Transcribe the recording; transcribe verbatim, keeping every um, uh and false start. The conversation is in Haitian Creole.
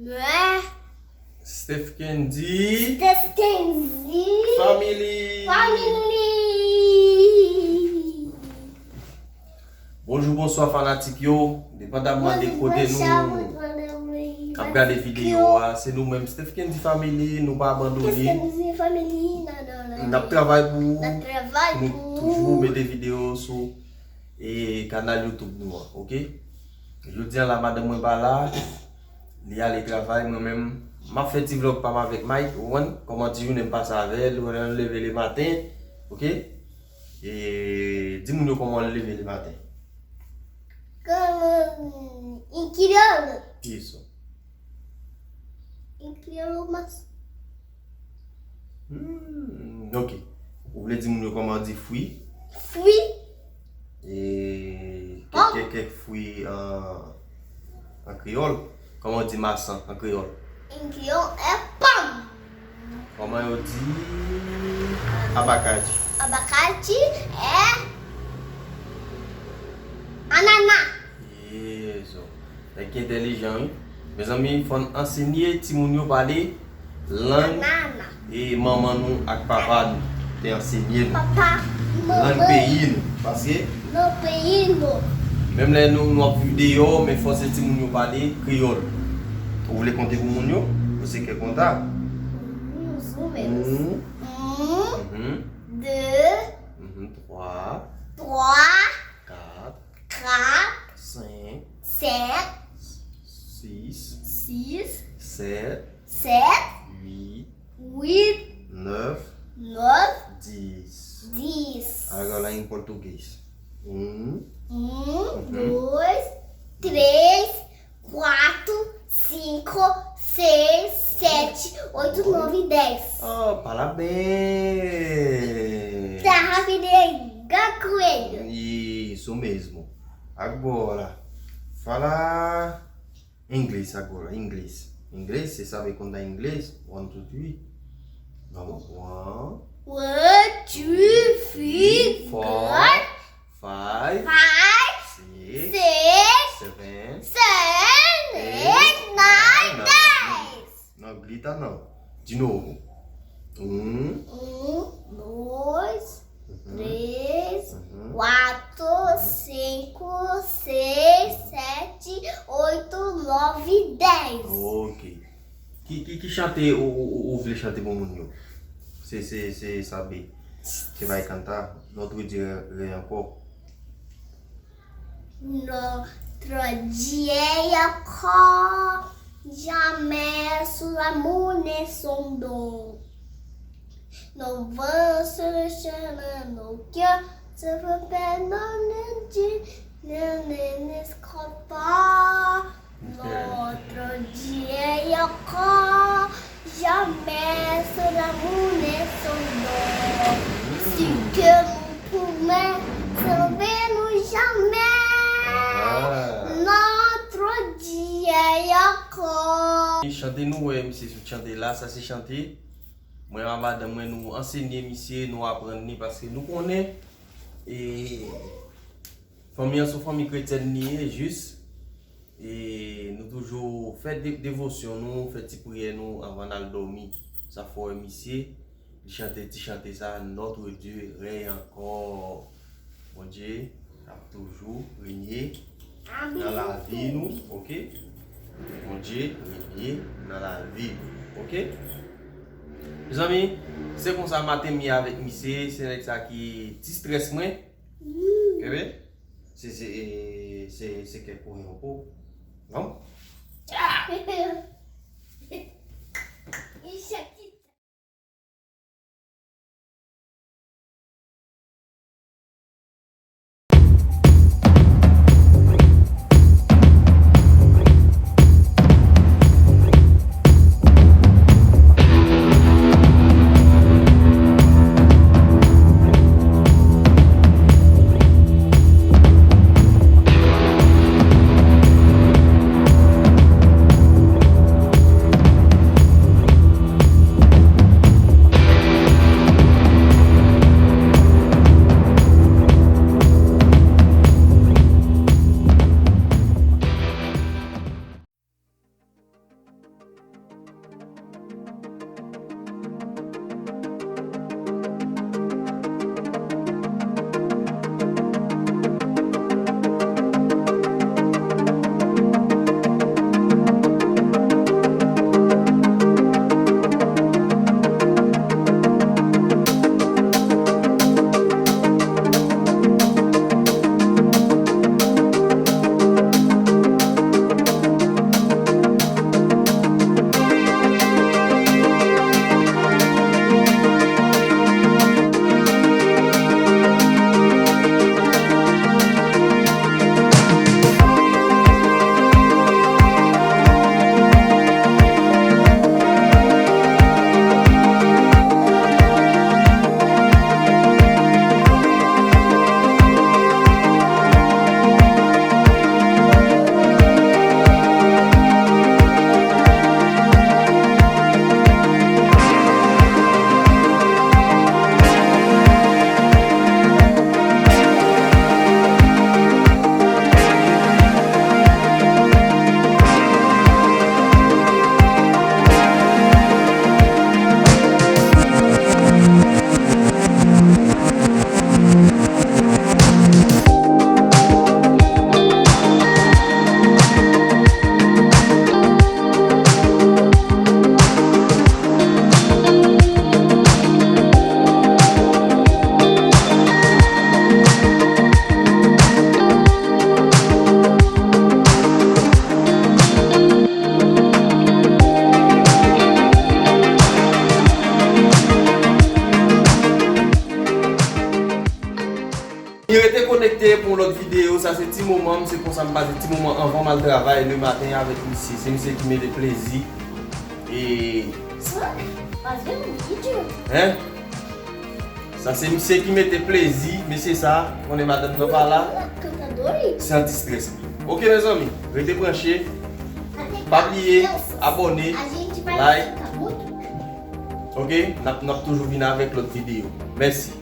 Mwen. Steph Kendy. Steph Kendy. Family. Family. Bonjou, bonswa fanatik yo. Depandamman de kote nou ap gade videyo a, se nou menm Steph Kendy Family, nou pa abandone. Steph Kendy Family, nan, nan, nan. N ap travay pou ou, pou nou toujou mete videyo sou e kanal YouTube nou an, oke? Jodi a la, madanm mwen pa la, li ale travay, mwen menm, m ap fè ti vlog pa m avèk Mike, ou konprann? Kòman ti jounen m pase avè l, ou konprann, leve le maten, oke? E di moun yo kòman w leve le maten. Kòman, en kreyòl? Isso. En kreyòl, mas. Hmm, ok. Ou vle di moun yo kòman di fwi? Fwi. E kèk, kèk, kèk fwi an, an kreyòl? Kòman yo di masan an kreyòl? An kreyòl, e pòm. Kòman yo di abakati? Abakati, e anana. Isso. Nèg ki entèlijan, wi. Mezanmi, fò n ansenye timoun yo pale lang e manman nou ak papa nou te ansenye nou. Papa, manman. Lang peyi nou. Paske lang peyi nou. Menm lè nou, nou ap viv deyò, men fò se timoun yo pale kreyòl. Ou vle konte pou moun yo? Ou se kè konta? Mhm, sou menm. Un. Un. Mhm. Deux. Mhm, trois. Trois. Quatre. Quatre. Cinq. Cinq. Six. Six. Sept. Sept. Huit. Huit. Neuf. Neuf. Dix. Dix. Agora em português. Um. Um, uhum, dois, três, quatro, cinco, seis, sete, oito, nove, dez. Oh, parabéns! Tá rápido, igual coelho. Isso mesmo. Agora, fala inglês agora, inglês. Inglês, você sabe contar inglês? One, two, three. Vamos, one. One, two, three, four, five, five, six, six, seven, seven, eight, eight, nine, nine, ten. Não, grita não. De novo. Um. Um, dois, uhum, três, uhum, quatro, uhum, cinco, seis, sete, oito, nove, dez. Ok. Ki, ki, ki chante ou, ou, ou, ou vle chante pou moun yo? Se, se, se sabe. Você vai cantar? No outro dia, rei ankò. No outro dia, ankò. Jamais sou la moune son do. No van se le chemin no cœur se fait perdre ne ne n'escrope pas. Notre Dieu est encore jamais sur la moune son do. Si que nous pouvons sauver nous jamais. Ah. Notre Dieu est encore. Chante nou wè misye sot chante la, sa se chante. Mwen ak madanm mwen nou ansenye misye, nou aprann li paske nou konnen e fanmi an se yon fanmi kretyèn li ye, jis. E nou toujou fè de-, devosyon nou, fè ti priyè nou anvan n al dòmi. Sa fè w wè misye, li chante ti chante sa, Notre Dieu règne encore. Bondye ap toujou renye nan lavi nou, oke? Bondye renye nan lavi nou, oke? Mezanmi, se konsa maten m ye avèk misye, se nèg sa ki ti strès mwen. Kenbe. Se, se, e, se, se kèk pwen yon po. Bon. Rete konekte pou yon lòt videyo. Sa se ti moman m, se konsa m pase ti moman anvan m al travay le maten avèk misye. Se misye ki mete plezi. E Hein? Sa se misye ki mete plezi, mesye sa, konnen madanm nan pa la. Se an distrès li. Ok, mezanmi, rete branche. Pa bliye abòne, like. Ok, n ap, n ap toujou vin avèk lòt videyo. Mèsi.